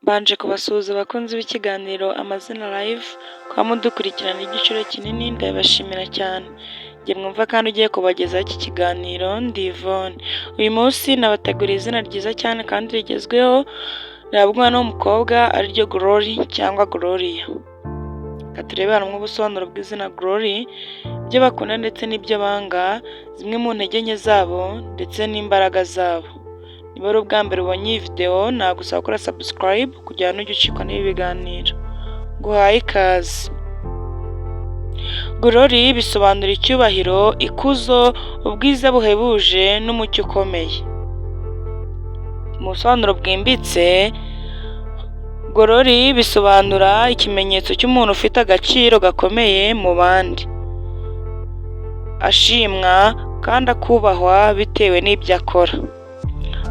Mbanje kubasuhuza abakunzi b'ikiganiro Amazina Live, kuba mudukurikirana igiciro kinini ndabibashimira cyane. Njye mwumva kandi ugiye kubagezaho iki kiganiro ndi Yvonne. Uyu munsi nabateguriye izina ryiza cyane kandi rigezweho, rihabwa umwana w'umukobwa ariryo Glory cyangwa Gloria. Reka turebere hamwe ubusobanuro bw'izina Glory, ibyo bakunda ndetse n'ibyo banga, zimwe mu ntege nke zabo ndetse n'imbaraga zabo. Niba ari ubwa mbere ubonye iyi video, nagusaba gukora subscribe kugira ngo ntujye ucikwa n'ibi biganiro. Nguhaye ikaze. Glory bisobanura icyubahiro, ikuzo, ubwiza buhebuje n'umucyo ukomeye. Mu busobanuro bwimbitse, Glory bisobanura ikimenyetso cy'umuntu ufite agaciro gakomeye mu bandi, ashimwa kandi akubahwa bitewe n'ibyo akora.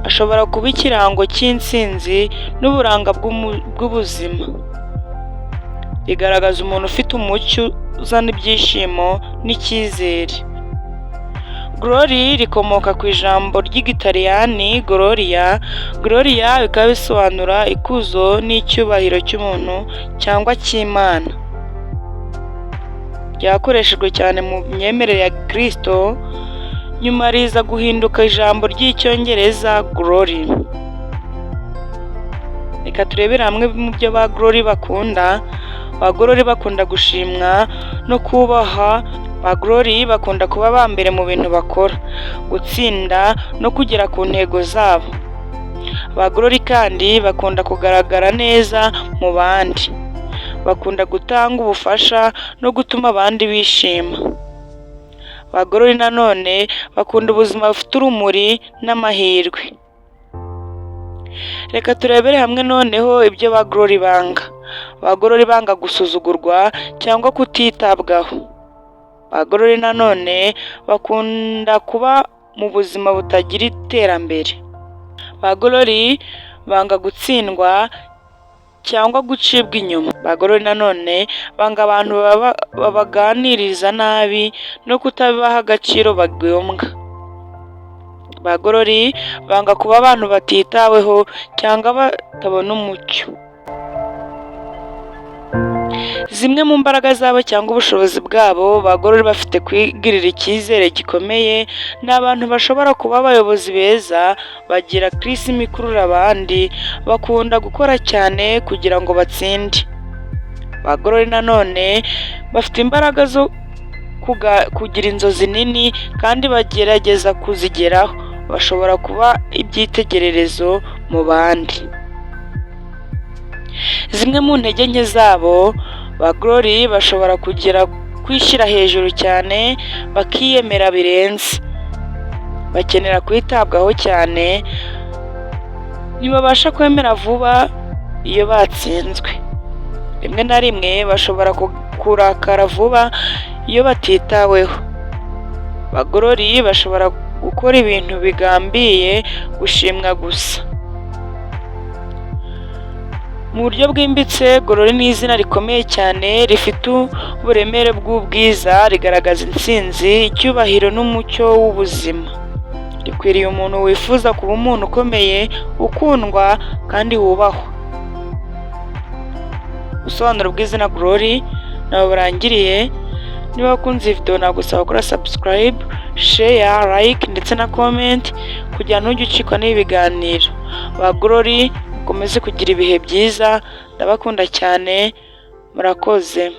Ashobora kuba ikirango cy'intsinzi n'uburanga bw'ubuzima. Rigaragaza umuntu ufite umucyo uzana ibyishimo n'icyizere. Glory rikomoka ku ijambo ry'Igitaliyani gloria, gloria bikaba bisobanura ikuzo n'icyubahiro cy'umuntu cyangwa cy'Imana. Ryakoreshejwe cyane mu myemerere ya gikristo, nyuma riza guhinduka ijambo ry'Icyongereza glory. Reka turebere hamwe mu byo ba Glory bakunda. Ba Glory bakunda gushimwa no kubaha, ba Glory bakunda kuba aba mbere mu bintu bakora, gutsinda no kugera ku ntego zabo. Ba Glory kandi bakunda kugaragara neza mu bandi, bakunda gutanga ubufasha no gutuma abandi bishima. Ba Glory nanone bakunda ubuzima bufite urumuri n'amahirwe. Reka turebere hamwe noneho ibyo ba Glory banga. Ba Glory banga gusuzugurwa cyangwa kutitabwaho. Ba Glory nanone bakunda kuba mu buzima butagira iterambere. Ba Glory banga gutsindwa cyangwa gucibwa inyuma. Ba Glory nanone banga abantu babaganiriza nabi no kutabaha agaciro bagombwa. Ba Glory banga kuba abantu batitaweho cyangwa batabona umucyo. Zimwe mu mbaraga zabo cyangwa ubushobozi bwabo, ba Glory bafite kwigirira icyizere gikomeye, ni abantu bashobora kuba abayobozi beza, bagira charisma ikurura abandi, bakunda gukora cyane kugira ngo batsinde. Ba Glory nanone bafite imbaraga zo kugira inzozi nini kandi bagerageza kuzigeraho, bashobora kuba ibyitegererezo mu bandi. Zimwe mu ntege nke zabo, ba Glory bashobora kugira kwishyira hejuru cyane, bakiyemera birenze, bakenera kwitabwaho cyane, ntibabasha kwemera vuba iyo batsinzwe. Rimwe na rimwe bashobora kurakara vuba iyo batitaweho. Ba Glory bashobora gukora ibintu bigambiriye gushimwa gusa. Mu buryo bwimbitse, Glory ni izina rikomeye cyane rifite uburemere bw'ubwiza, rigaragaza intsinzi, icyubahiro n'umucyo w'ubuzima. Rikwiriye umuntu wifuza kuba umuntu ukomeye, ukundwa kandi wubahwa. Ubusobanuro bw'izina Glory ntaho burangiriye. Niba wakunze iyi video, nagusaba gukora subscribe, share, like ndetse na comment kugira ntujye ucikwa n'ibi biganiro. Ba Glory, mukomeze kugira ibihe byiza, ndabakunda cyane, murakoze.